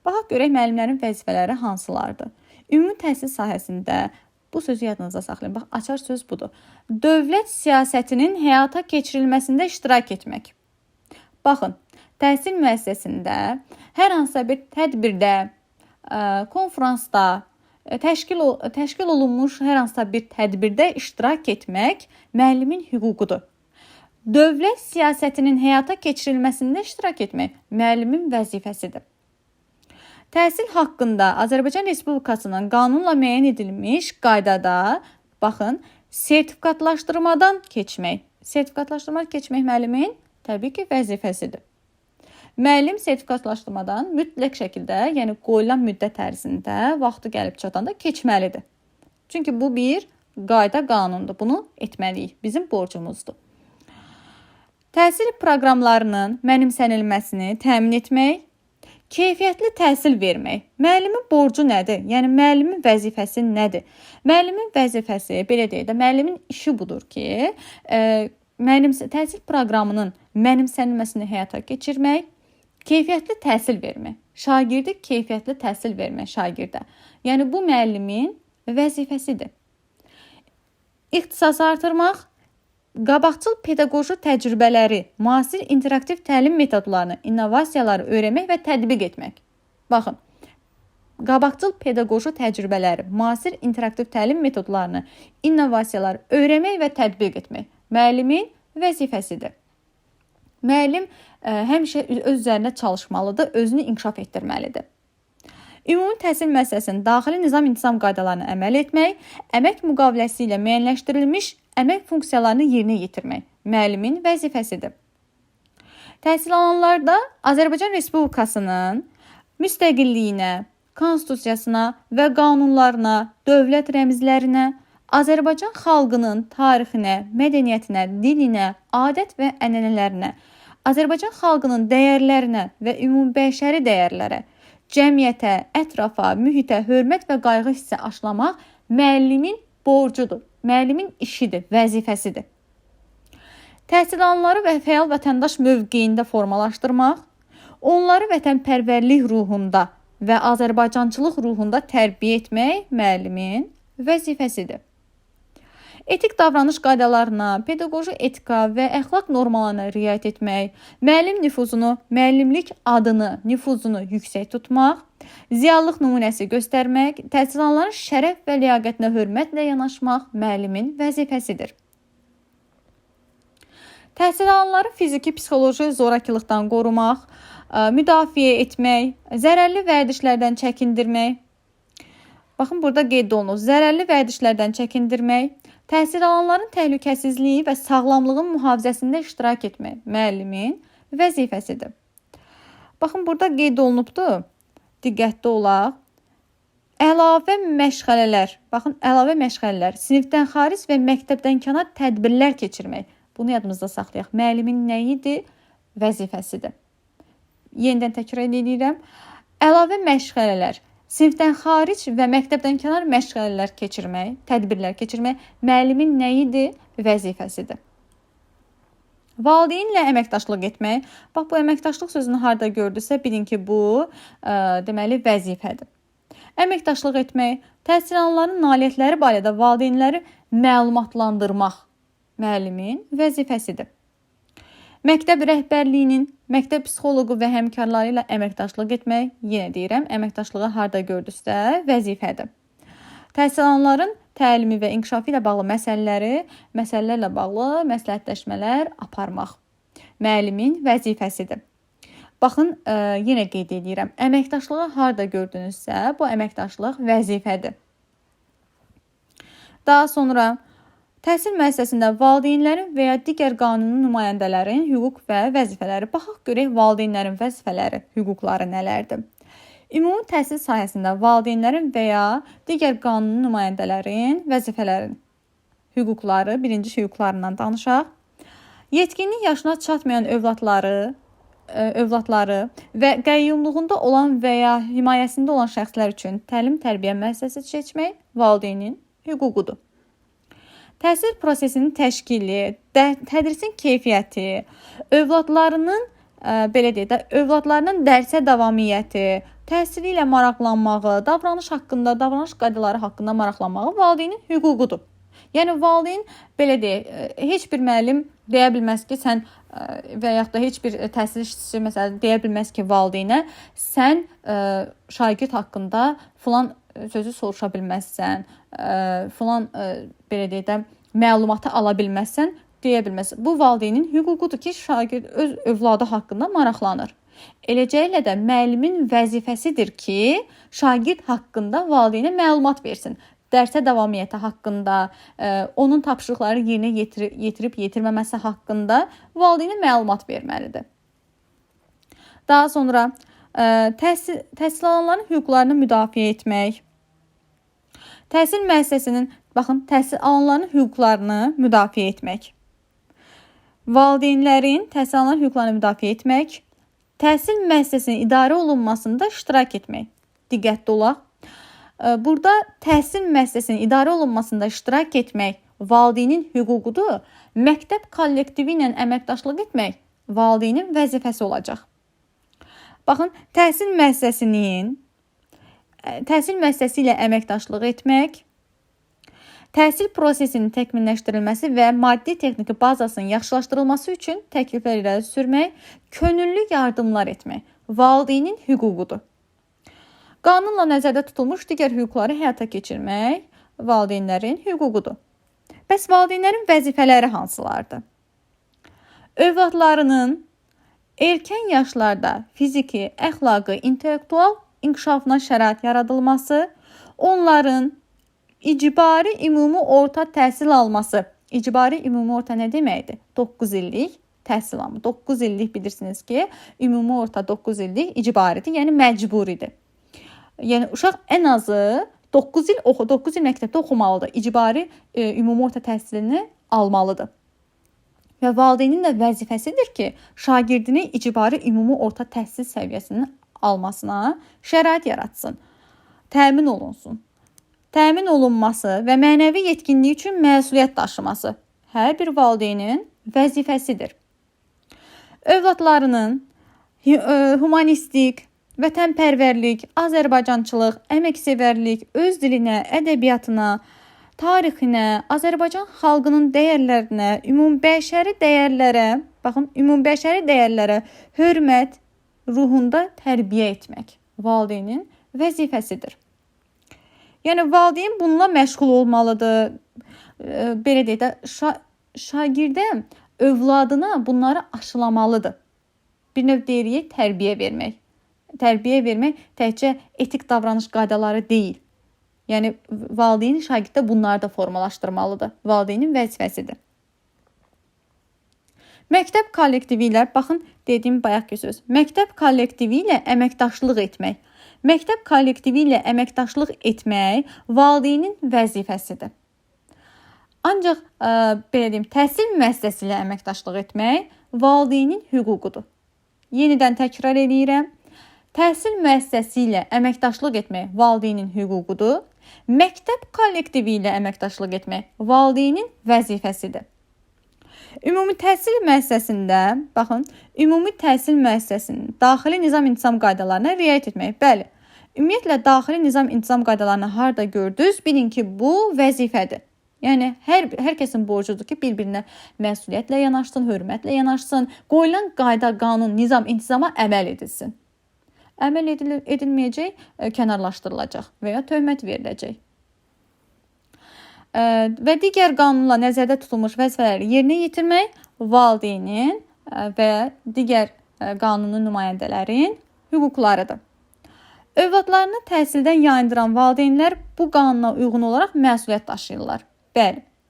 Baxaq görək müəllimlərin vəzifələri hansılardır. Ümumi təhsil sahəsində bu sözü yadınızda saxlayın. Bax, açar söz budur. Dövlət siyasətinin həyata keçirilməsində iştirak etmək. Baxın, təhsil müəssisəsində hər hansısa bir tədbirdə, konfransda, təşkil olunmuş hər hansısa bir tədbirdə iştirak etmək müəllimin hüququdur. Dövlət siyasətinin həyata keçirilməsində iştirak etmək müəllimin vəzifəsidir. Təhsil haqqında Azərbaycan Respublikasının qanunla müəyyən edilmiş qaydada, baxın, sertifikatlaşdırmadan keçmək. Sertifikatlaşdırma keçmək müəllimin təbii ki, vəzifəsidir. Müəllim sertifikatlaşdırmadan mütləq şəkildə, yəni qoyulan müddət ərzində vaxtı gəlib çatanda keçməlidir. Çünki bu bir qayda, qanundur. Bunu etməliyik. Bizim borcumuzdur. Təhsil proqramlarının mənimsənilməsini təmin etmək, keyfiyyətli təhsil vermək. Müəllimin borcu nədir? Yəni müəllimin vəzifəsi nədir? Müəllimin vəzifəsi, belə deyək də, müəllimin işi budur ki, təhsil proqramının mənimsənilməsini həyata keçirmək, keyfiyyətli təhsil vermək, şagirdə keyfiyyətli təhsil vermək şagirdə. Yəni bu müəllimin vəzifəsidir. İxtisası artırmaq, qabaqcıl pedaqoji təcrübələri, müasir interaktiv təlim metodlarını, innovasiyaları öyrənmək və tətbiq etmək. Baxın, qabaqcıl pedaqoji təcrübələri, müasir interaktiv təlim metodlarını, innovasiyaları öyrənmək və tətbiq etmək müəllimin vəzifəsidir. Müəllim həmişə öz üzərində çalışmalıdır, özünü inkişaf etdirməlidir. Ümumi təhsil müəssisəsinin daxili nizam-intizam qaydalarına əməl etmək, əmək müqaviləsi ilə müəyyənləşdirilmiş əmək funksiyalarını yerinə yetirmək müəllimin vəzifəsidir. Təhsil alanlarda Azərbaycan Respublikasının müstəqilliyinə, konstitusiyasına və qanunlarına, dövlət rəmzlərinə, Azərbaycan xalqının tarixinə, mədəniyyətinə, dilinə, adət və ənənələrinə, Azərbaycan xalqının dəyərlərinə və ümumbəşəri dəyərlərə, cəmiyyətə, ətrafa, mühitə hörmət və qayğı hissi aşılamaq müəllimin borcudur, müəllimin işidir, vəzifəsidir. Təhsil alanları və fəal vətəndaş mövqeyində formalaşdırmaq, onları vətənpərvərlik ruhunda və azərbaycançılıq ruhunda tərbiyə etmək müəllimin vəzifəsidir. Etik davranış qaydalarına, pedaqoji etika və əxlaq normalarına riayət etmək, müəllim nüfuzunu, müəllimlik adını, nüfuzunu yüksək tutmaq, ziyalılıq nümunəsi göstərmək, təhsil alanların şərəf və ləyaqətinə hörmətlə yanaşmaq müəllimin vəzifəsidir. Təhsil alanları fiziki, psixoloji zorakılıqdan qorumaq, müdafiə etmək, zərərli vərdişlərdən çəkindirmək. Baxın, burada qeyd olunur. Zərərli vərdişlərdən çəkindirmək, təhsil alanların təhlükəsizliyi və sağlamlığın mühafizəsində iştirak etmək müəllimin vəzifəsidir. Baxın, burada qeyd olunubdur. Diqqətli olaq. Əlavə məşğələlər, baxın, əlavə məşğələlər, sinifdən xaric və məktəbdən kənar tədbirlər keçirmək. Bunu yadımızda saxlayaq. Müəllimin nə idi? Vəzifəsidir. Yenidən təkrar edirəm. Əlavə məşğələlər, sinifdən xaric və məktəbdən kənar məşğələlər keçirmək, tədbirlər keçirmək müəllimin nə idi? Vəzifəsidir. Valideynlə əməkdaşlıq etmək. Bax, bu əməkdaşlıq sözünü harda gördünüzsə, bilin ki, bu deməli vəzifədir. Əməkdaşlıq etmək, təhsil alanların nailiyyətləri barədə valideynləri məlumatlandırmaq müəllimin vəzifəsidir. Məktəb rəhbərliyinin, məktəb psixoloqu və həmkarları ilə əməkdaşlıq etmək, yenə deyirəm, əməkdaşlığı harda gördünüzsə, vəzifədir. Təhsil alanların təlimi və inkişafı ilə bağlı məsələlərlə bağlı məsləhətləşmələr aparmaq müəllimin vəzifəsidir. Baxın, yenə qeyd edirəm, əməkdaşlığı harda gördünüzsə, bu əməkdaşlıq vəzifədir. Daha sonra təhsil müəssisəsində valideynlərin və ya digər qanuni nümayəndələrin hüquq və vəzifələri. Baxaq görək valideynlərin vəzifələri, hüquqları nələrdir? Ümumi təhsil sahəsində valideynlərin və ya digər qanuni nümayəndələrin vəzifələrin, hüquqları, birinci hüquqlarından danışaq. Yetkinlik yaşına çatmayan övladları və qəyyumluğunda olan və ya himayəsində olan şəxslər üçün təlim-tərbiyə müəssisəsi seçmək valideynin hüququdur. Təhsil prosesinin təşkili, tədrisin keyfiyyəti, övladlarının belə deyək də, övladlarının dərsə davamiyyəti, təhsili ilə maraqlanmağı, davranış haqqında, davranış qaydaları haqqında maraqlanmağı valideynin hüququdur. Yəni valideyn belə deyək, heç bir müəllim deyə bilməz ki, sən və yaxud da heç bir təhsil işçisi məsələn deyə bilməz ki, valideynə sən şagird haqqında filan sözü soruşa bilməzsən, filan belə deyək də məlumatı ala bilməzsən deyə bilməz. Bu valideynin hüququdur ki, şagird öz övladı haqqında maraqlanır. Eləcə ilə də müəllimin vəzifəsidir ki, şagird haqqında valideynə məlumat versin. Dərsə davamiyyəti haqqında, onun tapşırıqları yerinə yetirib yetirməməsi haqqında valideynə məlumat verməlidir. Daha sonra təhsil alanların hüquqlarını müdafiə etmək. Təhsil müəssisəsinin, baxın, təhsil alanların hüquqlarını müdafiə etmək. Valideynlərin təhsil alanların hüquqlarını müdafiə etmək, təhsil müəssisəsinin idarə olunmasında iştirak etmək. Diqqətli olaq. Burada təhsil müəssisəsinin idarə olunmasında iştirak etmək valideynin hüququdur. Məktəb kollektivi ilə əməkdaşlıq etmək valideynin vəzifəsi olacaq. Baxın, təhsil müəssisəsi ilə əməkdaşlıq etmək, təhsil prosesinin təkmilləşdirilməsi və maddi-texniki bazasının yaxşılaşdırılması üçün təkliflər irəli sürmək, könüllü yardımlar etmək valideynin hüququdur. Qanunla nəzərdə tutulmuş digər hüquqları həyata keçirmək valideynlərin hüququdur. Bəs valideynlərin vəzifələri hansılardır? Övladlarının erkən yaşlarda fiziki, əxlaqi, intellektual inkişafına şərait yaradılması, onların İcbari ümumi orta təhsil alması. İcbari ümumi orta nə deməkdir? 9 illik təhsil alma. 9 illik bilirsiniz ki, ümumi orta 9 illik icbaridir, yəni məcburidir. Yəni uşaq ən azı 9 il 9 il məktəbdə oxumalıdır. İcbari ümumi orta təhsilini almalıdır. Və valideynin də vəzifəsidir ki, şagirdini icbari ümumi orta təhsil səviyyəsini almasına şərait yaratsın, təmin olunsun. Təmin olunması və mənəvi yetkinliyi üçün məsuliyyət daşıması hər bir valideynin vəzifəsidir. Övladlarının humanistik, vətənpərvərlik, azərbaycançılıq, əməksevərlik, öz dilinə, ədəbiyyatına, tarixinə, Azərbaycan xalqının dəyərlərinə, ümumbəşəri dəyərlərə, baxın, ümumbəşəri dəyərlərə hörmət ruhunda tərbiyə etmək valideynin vəzifəsidir. Yəni valideyn bununla məşğul olmalıdır. Belə deyək də, şagirdə, övladına bunları aşılamalıdır. Bir növ deyirik, tərbiyə vermək. Tərbiyə vermək təkcə etik davranış qaydaları deyil. Yəni valideyn şagirdə bunları da formalaşdırmalıdır. Valideynin vəzifəsidir. Məktəb kollektivi ilə, baxın dediyim bayaqki söz, məktəb kollektivi ilə əməkdaşlıq etmək. Məktəb kollektivi ilə əməkdaşlıq etmək valideynin vəzifəsidir. Ancaq belə deyim, təhsil müəssisəsi ilə əməkdaşlıq etmək valideynin hüququdur. Yenidən təkrar eləyirəm. Təhsil müəssisəsi ilə əməkdaşlıq etmək valideynin hüququdur. Məktəb kollektivi ilə əməkdaşlıq etmək valideynin vəzifəsidir. Ümumi təhsil müəssisəsində, baxın, ümumi təhsil müəssisəsinin daxili nizam-intizam qaydalarına riayət etmək. Bəli, ümumiyyətlə daxili nizam-intizam qaydalarını harda gördünüz, bilin ki, bu vəzifədir. Yəni hər kəsin borcudur ki, bir-birinə məsuliyyətlə yanaşsın, hörmətlə yanaşsın, qoyulan qayda, qanun, nizam, intizama əməl edilsin. Əməl edilməyəcək, kənarlaşdırılacaq və ya töhmət veriləcək. Və digər qanunla nəzərdə tutulmuş vəzifələri yerinə yetirmək valideynin və digər qanuni nümayəndələrin hüquqlarıdır. Övladlarını təhsildən yayındıran valideynlər bu qanuna uyğun olaraq məsuliyyət daşıyırlar. Bəli.